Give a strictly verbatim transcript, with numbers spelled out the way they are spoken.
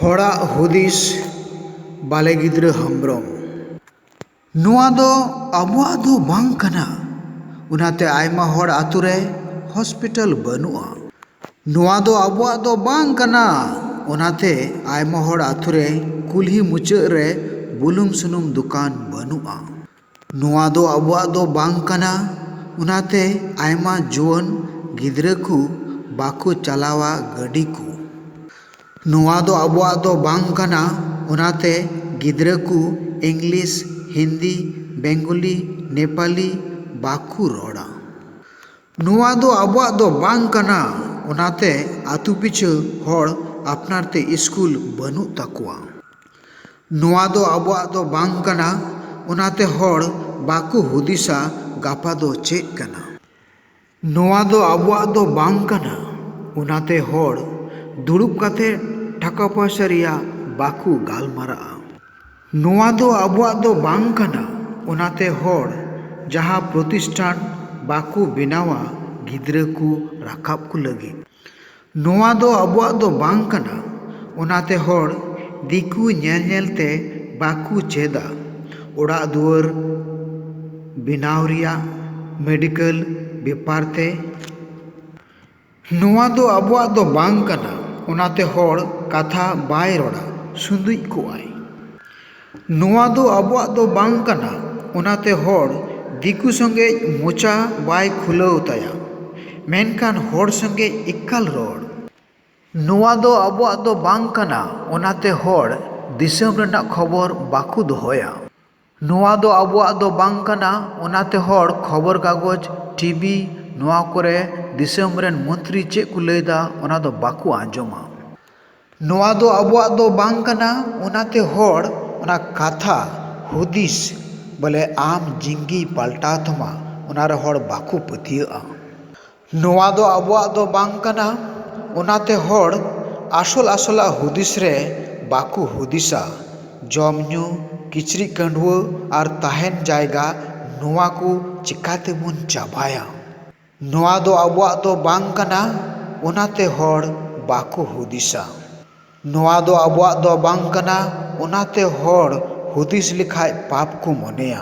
ᱦᱚᱲᱟᱜ ᱦᱩᱫᱤᱥ᱾ ᱵᱟᱞᱮ ᱜᱤᱫᱽᱨᱟᱹ ᱦᱮᱢᱵᱽᱨᱚᱢ᱾ ᱱᱚᱣᱟ ᱫᱚ ᱟᱵᱚᱣᱟᱜ ᱫᱚ ᱵᱟᱝ ᱠᱟᱱᱟ, ᱚᱱᱟᱛᱮ ᱟᱭᱢᱟ ᱦᱚᱲ ᱟᱛᱳ ᱨᱮ ᱦᱚᱥᱯᱤᱴᱟᱞ ᱵᱟᱹᱱᱩᱜᱼᱟ᱾ ᱱᱚᱣᱟ ᱫᱚ ᱟᱵᱚᱣᱟᱜ ᱫᱚ ᱵᱟᱝ ᱠᱟᱱᱟ, ᱚᱱᱟᱛᱮ ᱟᱭᱢᱟ ᱦᱚᱲ ᱟᱛᱳ ᱨᱮ ᱠᱩᱞᱦᱤ ᱢᱩᱪᱟᱹᱫ ᱨᱮ ᱵᱩᱞᱩᱝ ᱥᱩᱱᱩᱢ ᱫᱚᱠᱟᱱ ᱵᱟᱹᱱᱩᱜᱼᱟ᱾ ᱱᱚᱣᱟ ᱫᱚ ᱟᱵᱚᱣᱟᱜ ᱫᱚ ᱵᱟᱝ ᱠᱟᱱᱟ, ᱚᱱᱟᱛᱮ ᱟᱭᱢᱟ ᱡᱩᱣᱟᱹᱱ ᱜᱤᱫᱽᱨᱟᱹ ᱠᱚ ᱵᱟᱠᱚ ᱪᱟᱞᱟᱣᱟ ᱜᱟᱹᱰᱤ ᱠᱚ᱾ ᱱᱚᱣᱟ ᱫᱚ ᱟᱵᱚᱣᱟᱜ ᱫᱚ ᱵᱟᱝ ᱠᱟᱱᱟ, ᱚᱱᱟᱛᱮ ᱜᱤᱫᱽᱨᱟᱹ ᱠᱚ ᱤᱝᱞᱤᱥ, ᱦᱤᱱᱫᱤ, ᱵᱮᱝᱜᱚᱞᱤ, ᱱᱮᱯᱟᱞᱤ ᱵᱟᱠᱚ ᱨᱚᱲᱟ᱾ ᱱᱚᱣᱟ ᱫᱚ ᱟᱵᱚᱣᱟᱜ ᱫᱚ ᱵᱟᱝ ᱠᱟᱱᱟ, ᱚᱱᱟᱛᱮ ᱟᱹᱛᱩ ᱯᱤᱪᱷᱟᱹ ᱦᱚᱲ ᱟᱯᱱᱟᱨ ᱛᱮ ᱥᱠᱩᱞ ᱵᱟᱹᱱᱩᱜ ᱛᱟᱠᱚᱣᱟ᱾ ᱱᱚᱣᱟ ᱫᱚ ᱟᱵᱚᱣᱟᱜ ᱫᱚ ᱵᱟᱝ ᱠᱟᱱᱟ, ᱚᱱᱟᱛᱮ ᱦᱚᱲ ᱵᱟᱠᱚ ᱦᱩᱫᱤᱥᱟ ᱜᱟᱯᱟ ᱫᱚ ᱪᱮᱫ ᱠᱟᱱᱟ᱾ ᱱᱚᱣᱟ ᱫᱚ ᱟᱵᱚᱣᱟᱜ ᱫᱚ ᱵᱟᱝ ᱠᱟᱱᱟ, ᱚᱱᱟᱛᱮ ᱦᱚᱲ ᱫᱩᱲᱩᱵ ᱠᱟᱛᱮ ᱴᱟᱠᱟ ᱯᱚᱭᱥᱟ ᱨᱮᱭᱟᱜ ᱵᱟᱠᱚ ᱜᱟᱞᱢᱟᱨᱟᱜᱼᱟ᱾ ᱱᱚᱣᱟ ᱫᱚ ᱟᱵᱚᱣᱟᱜ ᱫᱚ ᱵᱟᱝ ᱠᱟᱱᱟ, ᱚᱱᱟᱛᱮ ᱦᱚᱲ ᱡᱟᱦᱟᱸ ᱯᱨᱚᱛᱤᱥᱴᱷᱟᱱ ᱵᱟᱠᱚ ᱵᱮᱱᱟᱣᱟ ᱜᱤᱫᱽᱨᱟᱹ ᱠᱚ ᱨᱟᱠᱟᱵ ᱠᱚ ᱞᱟᱹᱜᱤᱫ᱾ ᱱᱚᱣᱟ ᱫᱚ ᱟᱵᱚᱣᱟᱜ ᱫᱚ ᱵᱟᱝ ᱠᱟᱱᱟ, ᱚᱱᱟᱛᱮ ᱦᱚᱲ ᱫᱤᱠᱩ ᱧᱮᱞ ᱧᱮᱞ ᱛᱮ ᱵᱟᱠᱚ ᱪᱮᱫᱟ ᱚᱲᱟᱜ ᱫᱩᱣᱟᱹᱨ ᱵᱮᱱᱟᱣ ᱨᱮᱭᱟᱜ, ᱢᱮᱰᱤᱠᱮᱞ ᱵᱮᱯᱟᱨ ᱛᱮ᱾ ᱱᱚᱣᱟ ᱫᱚ ᱟᱵᱚᱣᱟᱜ ᱫᱚ ᱵᱟᱝ ᱠᱟᱱᱟ, ᱚᱱᱟᱛᱮ ᱦᱚᱲ ᱠᱟᱛᱷᱟ ᱵᱟᱭ ᱨᱚᱲᱟ, ᱥᱩᱸᱫᱩᱡ ᱠᱚᱜᱼᱟᱭ᱾ ᱱᱚᱣᱟ ᱫᱚ ᱟᱵᱚᱣᱟᱜ ᱫᱚ ᱵᱟᱝ ᱠᱟᱱᱟ, ᱚᱱᱟᱛᱮ ᱦᱚᱲ ᱫᱤᱠᱩ ᱥᱚᱸᱜᱮ ᱢᱚᱪᱟ ᱵᱟᱭ ᱠᱷᱩᱞᱟᱹᱣ ᱛᱟᱭᱟ, ᱢᱮᱱᱠᱷᱟᱱ ᱦᱚᱲ ᱥᱚᱸᱜᱮ ᱮᱠᱟᱞ ᱨᱚᱲ᱾ ᱱᱚᱣᱟ ᱫᱚ ᱟᱵᱚᱣᱟᱜ ᱫᱚ ᱵᱟᱝ ᱠᱟᱱᱟ, ᱚᱱᱟᱛᱮ ᱦᱚᱲ ᱫᱤᱥᱚᱢ ᱨᱮᱱᱟᱜ ᱠᱷᱚᱵᱚᱨ ᱵᱟᱠᱚ ᱫᱚᱦᱚᱭᱟ᱾ ᱱᱚᱣᱟ ᱫᱚ ᱟᱵᱚᱣᱟᱜ ᱫᱚ ᱵᱟᱝ ᱠᱟᱱᱟ, ᱚᱱᱟᱛᱮ ᱦᱚᱲ ᱠᱷᱚᱵᱚᱨ ᱠᱟᱜᱚᱡᱽ, ᱴᱤᱵᱷᱤ, ᱱᱚᱣᱟ ᱠᱚᱨᱮ ᱫᱤᱥᱚᱢ ᱨᱮᱱ ᱢᱚᱱᱛᱨᱤ ᱪᱮᱫ ᱠᱚ ᱞᱟᱹᱭᱫᱟ, ᱚᱱᱟ ᱫᱚ ᱵᱟᱠᱚ ᱟᱸᱡᱚᱢᱟ᱾ ᱱᱚᱣᱟ ᱫᱚ ᱟᱵᱚᱣᱟᱜ ᱫᱚ ᱵᱟᱝ ᱠᱟᱱᱟ, ᱚᱱᱟᱛᱮ ᱦᱚᱲ ᱚᱱᱟ ᱠᱟᱛᱷᱟ, ᱦᱩᱫᱤᱥ, ᱵᱚᱞᱮ ᱟᱢ ᱡᱤᱝᱜᱤ ᱯᱟᱞᱴᱟᱣ ᱛᱟᱢᱟ, ᱚᱱᱟ ᱨᱮ ᱦᱚᱲ ᱵᱟᱠᱚ ᱯᱟᱹᱛᱭᱟᱹᱜᱼᱟ᱾ ᱱᱚᱣᱟ ᱫᱚ ᱟᱵᱚᱣᱟᱜ ᱫᱚ ᱵᱟᱝ ᱠᱟᱱᱟ, ᱚᱱᱟᱛᱮ ᱦᱚᱲ ᱟᱥᱚᱞ ᱟᱥᱚᱞᱟᱜ ᱦᱩᱫᱤᱥ ᱨᱮ ᱵᱟᱠᱚ ᱦᱩᱫᱤᱥᱟ᱾ ᱡᱚᱢ ᱧᱩ, ᱠᱤᱪᱨᱤᱡ ᱠᱟᱺᱰᱣᱟᱹ ᱟᱨ ᱛᱟᱦᱮᱱ ᱡᱟᱭᱜᱟ, ᱱᱚᱣᱟ ᱠᱚ ᱪᱤᱠᱟᱹ ᱛᱮᱵᱚᱱ ᱪᱟᱵᱟᱭᱟ? ᱱᱚᱣᱟ ᱫᱚ ᱟᱵᱚᱣᱟᱜ ᱫᱚ ᱵᱟᱝ ᱠᱟᱱᱟ, ᱚᱱᱟᱛᱮ ᱦᱚᱲ ᱵᱟᱠᱚ ᱦᱩᱫᱤᱥᱟ᱾ ᱱᱚᱣᱟ ᱫᱚ ᱟᱵᱚᱣᱟᱜ ᱫᱚ ᱵᱟᱝ ᱠᱟᱱᱟ, ᱚᱱᱟᱛᱮ ᱦᱚᱲ ᱦᱩᱫᱤᱥ ᱞᱮᱠᱷᱟᱡ ᱯᱟᱯ ᱠᱚ ᱢᱚᱱᱮᱭᱟ᱾